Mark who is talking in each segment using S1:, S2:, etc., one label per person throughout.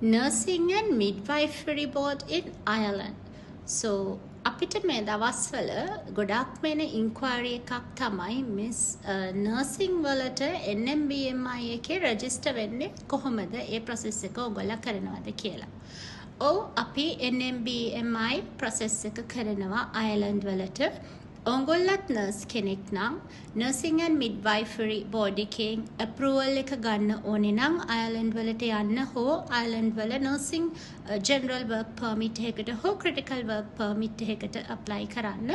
S1: Nursing and Midwifery Board in Ireland. So අපිට මේ දවස්වල ගොඩාක්ම එන ඉන්ක්වයරි එකක් තමයි මිස්, නර්සිං වලට NMBMI එකේ රෙජිස්ටර් වෙන්නේ කොහොමද? ඒ ප්‍රොසෙස් එක ඔයගොල්ලෝ කරනවද කියලා. ඔව්, අපි NMBMI process එක කරනවා අයර්ලන්ඩ් වලට. ඔයගොල්ලත් නර්ස් කෙනෙක් නම්, නර්සිං ඇන්ඩ් මිඩ්වයිෆරි බෝඩ් එකෙන් ඇප්‍රූවල් එක ගන්න ඕනේ නම් අයර්ලන්ඩ් වලට යන්න හෝ අයර්ලන්ඩ් වල නර්සිං ජෙනරල් වර්ක් පර්මිට් එකකට හෝ ක්‍රිටිකල් වර්ක් පර්මිට් එකකට ඇප්ලයි කරන්න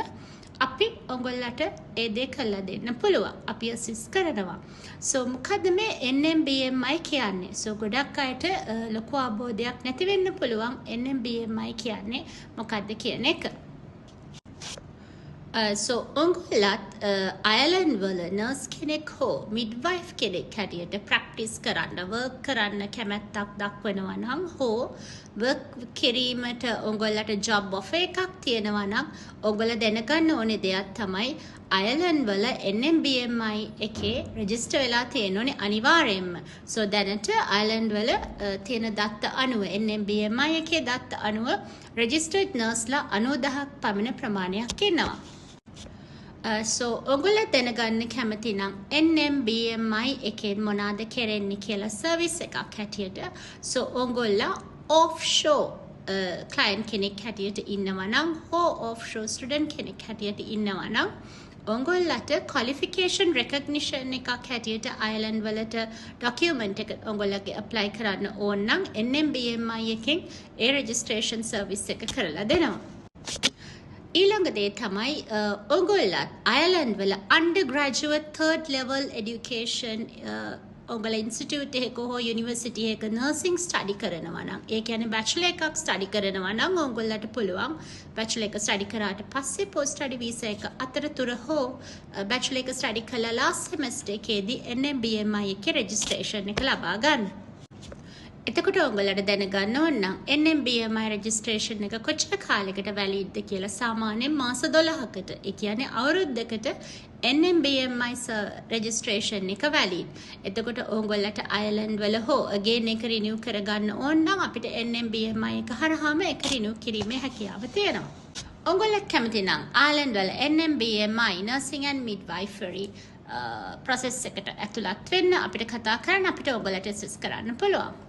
S1: අපි ඔයගොල්ලන්ට ඒ දේ කරලා දෙන්න පුළුවන්. අපි ඇසිස්ට් කරනවා. සෝ මොකද්ද මේ NMBMI කියන්නේ? සෝ ගොඩක් අයට ලොකු අවබෝධයක් නැති වෙන්න පුළුවන් NMBMI කියන්නේ මොකද්ද කියන එක. සෝ ඔයගොල්ලත් අයර්ලන්ඩ් වල නර්ස් කෙනෙක් හෝ මිඩ්වයිෆ් කෙනෙක් හැටියට ප්‍රැක්ටිස් කරන්න, වර්ක් කරන්න කැමැත්තක් දක්වනවා නම් හෝ වර්ක් කිරීමට ඔයගොල්ලන්ට ජොබ් ඔෆර් එකක් තියෙනවා නම්, ඔයගොල්ලෝ දැනගන්න ඕනේ දෙයක් තමයි අයර්ලන්ඩ් වල NMBMI එකේ රෙජිස්ටර් වෙලා තියෙන්න ඕනේ අනිවාර්යයෙන්ම. සෝ දැනට අයර්ලන්ඩ් වල තියෙන දත්ත අනුව, NMBMI එකේ දත්ත අනුව රෙජිස්ටර්ඩ් නර්ස්ලා 90,000ක් පමණ ප්‍රමාණයක් ඉන්නවා. සෝ ඔගොල්ලෝ දැනගන්න කැමති නම් NMBMI එකෙන් මොනවාද කෙරෙන්නේ කියලා සර්විස් එකක් හැටියට, සෝ ඔගොල්ලෝ ඔෆ්ෂෝර් ක්ලයන්ට් කෙනෙක් හැටියට ඉන්නවා නම් හෝ ඔෆ්ෂෝර් ස්ටුඩන්ට් කෙනෙක් හැටියට ඉන්නවා නම්, ඔගොල්ලට ක්වොලිෆිකේෂන් රෙකග්නිෂන් එකක් හැටියට අයර්ලන්ඩ් වලට ඩොකියුමන්ට් එක ඔගොල්ලගේ ඇප්ලයි කරන්න ඕන නම් NMBMI එකෙන් ඒ රෙජිස්ට්‍රේෂන් සර්විස් එක කරලා දෙනවා. ඊළඟ දේ තමයි ඔගොල්ලත් අයර්ලන්ඩ් වල අන්ඩර්ග්‍රැජුවේට් තර්ඩ් ලෙවල් එඩියුකේෂන් ඔගොල්ලෝ ඉන්ස්ටිටියුට් එකක හෝ යුනිවර්සිටි එකක නර්සිං ස්ටඩි කරනවා නම්, ඒ කියන්නේ බැචලර් එකක් ස්ටඩි කරනවා නම්, ඔයගොල්ලන්ට පුළුවන් බැචලර් එක ස්ටඩි කරාට පස්සේ පෝස්ට් ස්ටඩි වීසා එක අතරතුර හෝ බැචලර් එක ස්ටඩි කළා ලාස්ට් සෙමෙස්ටර් එකේදී NMBMI එකේ රෙජිස්ට්‍රේෂන් එක ලබා ගන්න. එතකොට ඔයගොල්ලන්ට දැනගන්න ඕන නම් NMBMI registration එක කොච්චර කාලයකට වැලිඩ්ද කියලා, සාමාන්‍යයෙන් මාස 12කට, ඒ කියන්නේ අවුරුද්දකට NMBMI registration එක වැලිඩ්. එතකොට ඕගොල්ලන්ට අයර්ලන්ඩ් වල හෝ අගේන් එක රිනිව් කරගන්න ඕන නම් අපිට NMBMI එක හරහාම ඒක රිනිව් කිරීමේ හැකියාව තියෙනවා. ඔයගොල්ලත් කැමති නම් අයර්ලන්ඩ් වල NMBMI Nursing and Midwifery process එකට ඇතුළත් වෙන්න අපිට කතා කරන්න. අපිට ඔයගොල්ලන්ට ඇසිස්ට් කරන්න පුළුවන්.